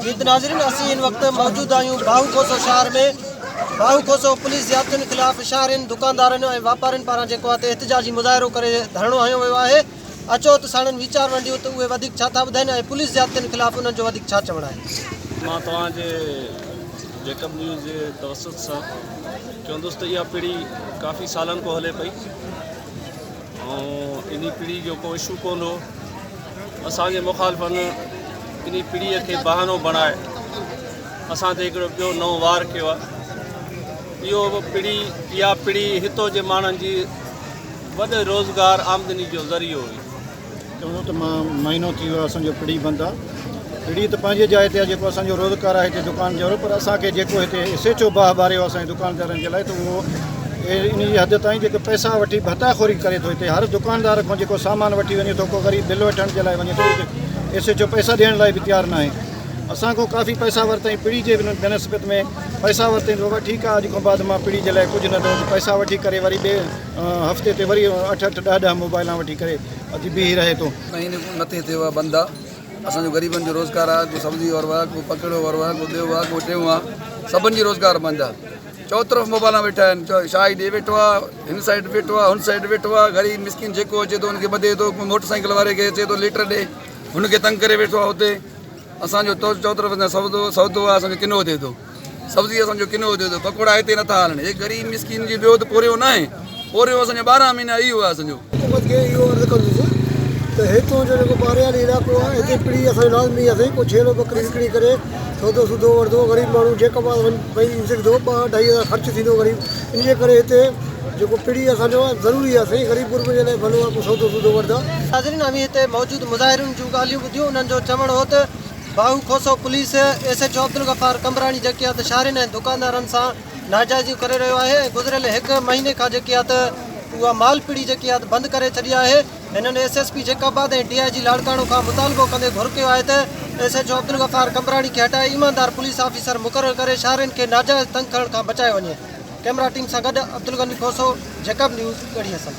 جي ته ناظرين اسين هن وقت موجود آهيون باهو کوسو شهر ۾ باهو کوسو پوليس زيادتين خلاف شهرين دڪاندارن ۽ واپارين پاران جيڪو آهي ته احتجاجي مظاهرو ڪري ڌرڻو هنيو ويو آهي اچو ته ساڻن ويچار ونڊيون ته اهي وڌيڪ ڇا ٿا ٻڌائين ۽ پوليس زيادتين خلاف انهن جو وڌيڪ ڇا چوڻ آهي. مان توهان جي جيڪب نيوز جي توسط سان چوندس ته اها پيڙهي ڪافي سالن کان هلي پئي ۽ انهي پيڙهي جو ڪو اشو ڪونه هو اسان جي مخالفن انهي پيڙهي کي بهانو بڻائي اسان تي هڪڙو ٻيو نئون وار ڪيو آهي اهو پيڙهي اها پيڙهي هتو جي ماڻهن جي وڏي روزگار آمدني جو ذريعو هئي. چوندو ته مان مهينو ٿي ويو آهي اسان جو پڙي بند آهي پڙي ته پنهنجي جاء تي آهي جيڪو اسان جو روزگار آهي هتي دڪان جو پر اسان کي جيڪو هتي ايس ايڇ او باهه ٻاريو آهي اسان جي دڪاندارن جي لاء ته اهو ان جي حد تائين جيڪو پئسا وٺي ڀتا خوري ڪري ٿو هتي هر دڪاندار کان جيڪو سامان وٺي وڃي ٿو ڪو غريب بل وٺڻ جي لاء وڃي ٿو ايس ايڇ او پئسا ڏيڻ لاء به تيار ناهي اسان کان ڪافي پئسا ورتائين پڙي جي بنسبت ۾ پئسا ورتائين ته بابا ٺيڪ آهي اڄ کان بعد مان پڙي جي لاء ڪجهه نه ڏيندس پئسا وٺي ڪري وري ٻئي هفتي تي وري اٺ اٺ ڏهه ڏهه موبائلان وٺي ڪري اچي بيهي رهي ٿو. مهيني کان مٿي ٿيو آ بند آ اسان جو غريبن جو روزگار آ ڪو سبزي وارو آ ڪو پڪڙو وارو آ ڪو ٻيو آ ڪو ٽيون آ سڀن جي روزگار بند آ چوطرف موبائلان ويٺا آهن شاهي ڏي ويٺو آ هن سائيڊ ويٺو آ هن سائيڊ ويٺو آ غريب مسڪين جيڪو اچي ٿو ان کي ٻڌي ٿو ڪو موٽر سائيڪل واري کي اچي ٿو ليٽر ڏي هن کي تنگ ڪري ويٺو آ اتي اسان جو چوطرف سودو سودو آ اسان جو ڪنو ٿئي ٿو سبزي اسان جو ڪنو ٿئي ٿو پڪوڙا هتي نٿا هلن هي غريب مسڪين جي ٻيو ته پورهيو ناهي پورهيو اسان جو 12 مهينا اهو آهي اسان جو. حڪومت کي اهو عرض ڪندس ته هتو جو جيڪو ٻاهريالي علائقو آهي هتي پڙي اسان جو لازمي آهي سائين ڪو ڇيلو ٻڪري وڪڻي ڪري سودو سودو وٺندو غريب ماڻهو جيڪب آباد وڃي پئي سگهندو ٻه اڍائي هزار خرچ ٿيندو غريب ان جي ڪري هتي جيڪو پڙي اسان جو ضروري آهي سائين غريب غربن جي لاء ڀلو آهي ڪو سودو سودو وٺندا. ناظرين اوهين هتي موجود مظاهرين جون ڳالهيون ٻڌيون انهن جو چوڻ هو ته Bahu Khoso police S H O Abdul Ghaffar Qambrani جيڪي آ ته شهرين ۽ دڪاندارن سان ناجائزيون ڪري رهيو آهي ۽ گذريل هڪ مهيني کان جيڪي آ ته اها مال پڙي جيڪي آ ته بند ڪري ڇڏي آهي هنن S S P Jacobabad ۽ D I جي لاڙڪاڻو کان مطالبو ڪندي گهر ڪيو آهي ته S H O Abdul Ghaffar Qambrani کي هٽائي ايماندار پوليس آفيسر مقرر ڪري شهرين کي ناجائز تنگ ڪرڻ کان بچايو وڃي ڪئميرا ٽيم سان گڏ عبدالغني کوسو جيڪب نيوز ڳڙهي حسن.